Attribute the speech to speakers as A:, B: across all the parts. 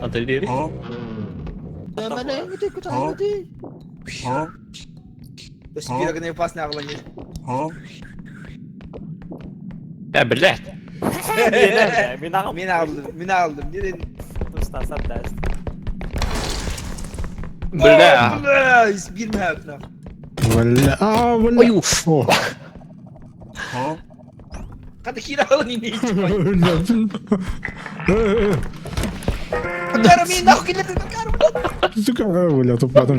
A: Ateliri. Я, блядь.
B: Мин аҕаллым, мин аҕаллым.
A: Бля.
B: Бля, биир мөһөөтүнэ.
C: Бля, а, бля.
A: Ой,
C: О.
B: Хата киирэ аҕалан инииччи.
C: Бля.
B: Кара мин нахуй киллэрдин, кара, блядь.
C: Сука, бля, туппатым.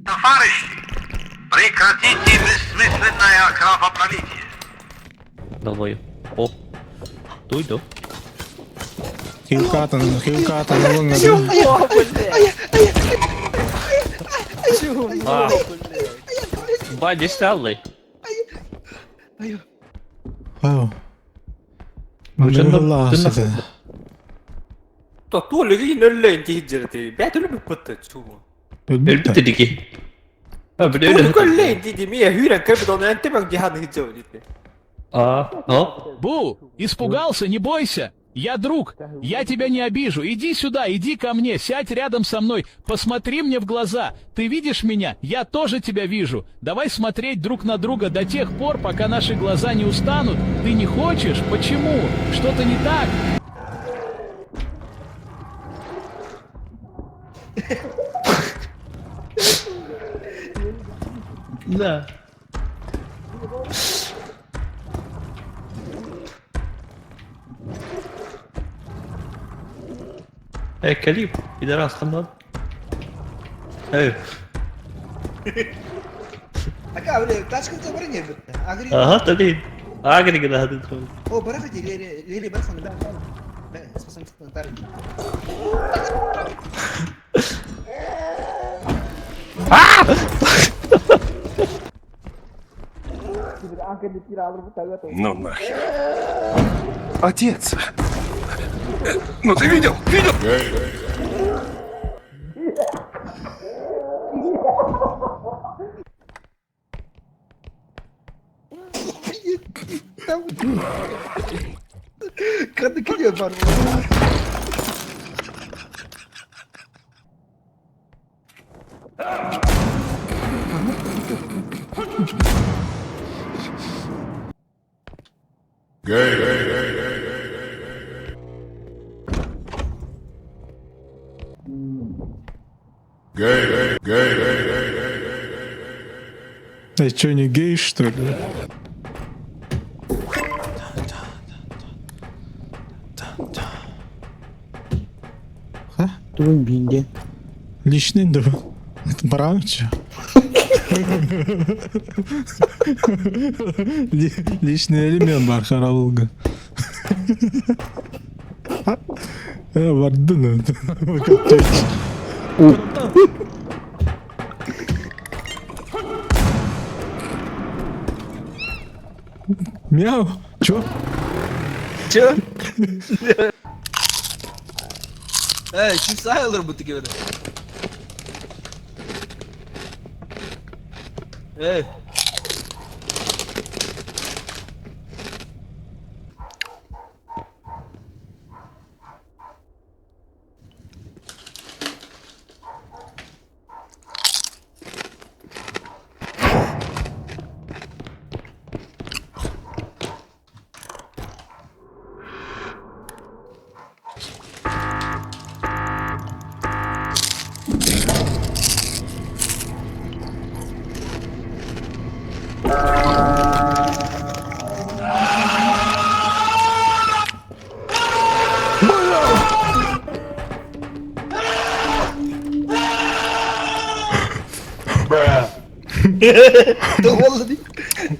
D: Товарищи, прекратите бессмысленное кровопролитие.
A: Давай. О. Дуй, да.
C: Хилкатан, хилкатан, ылың.
A: А. Бадди сталлы.
C: Ау. Мындырылла сыты. Өлбүт
A: Өлбүт дики. А, А, о.
E: Бу, испугался, не бойся. Я друг, я тебя не обижу. Иди сюда, иди ко мне, сядь рядом со мной, посмотри мне в глаза. Ты видишь меня? Я тоже тебя вижу. Давай смотреть друг на друга до тех пор, пока наши глаза не устанут. Ты не хочешь? Почему? Что-то не так?
A: Да. Эй, Калиб, пидорас, там надо. Эй,
B: Ака, бля, тачка у тебя броня, бля.
A: ага, блин. Агри гранаты твой.
B: О, барахати, лери, лери, бархан, да, да, спасам тарги.
D: Ну нахер. Отец! Ну ты видел? Видел?
B: Kanı gidiyor var.
C: Эй, чё, не гей, что ли? Ха? Личный да. Это барамча. Личный элемент бар харалылга. Бардын. Мяу. Чё?
B: Чё? Эй, чувствую, bu gibi. Эй.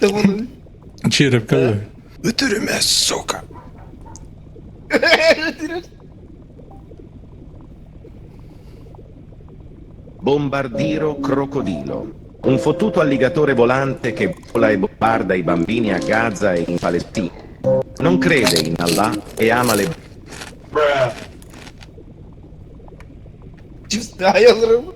B: Doğru.
C: Череп какой? Өтүрүмэ, сука.
F: Bombardiro crocodilo. Un fottuto alligatore volante che vola e bombarda i bambini a Gaza e in Palestina. Non crede in Allah e ama le
B: Чувствую,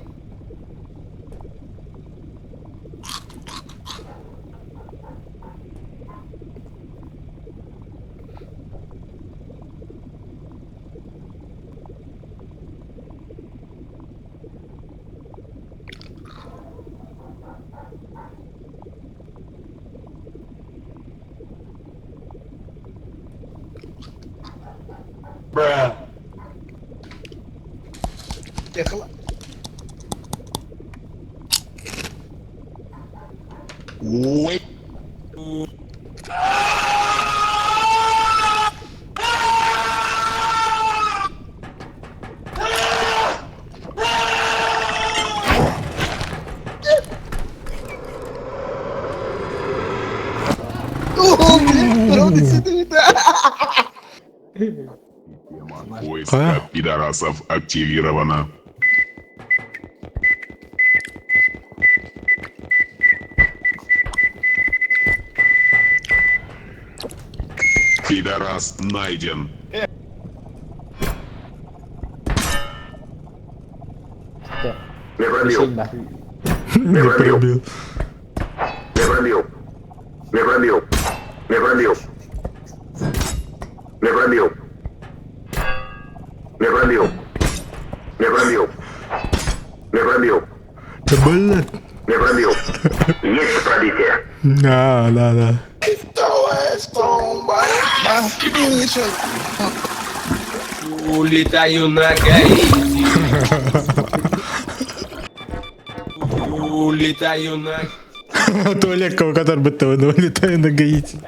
D: Поиска пидорасов активирована. Пидорас найден.
F: Не пробил.
C: Не пробил.
F: Не пробил. Не пробил. Не пробил. Не пробил. Не пробил. Не пробил. Не пробил.
C: Да блядь.
F: Не пробил. Есть пробитие.
C: Да, да, да.
G: Улетаю на Гаити. Улетаю на
C: Туалет кого который будто бы улетаю на Гаити.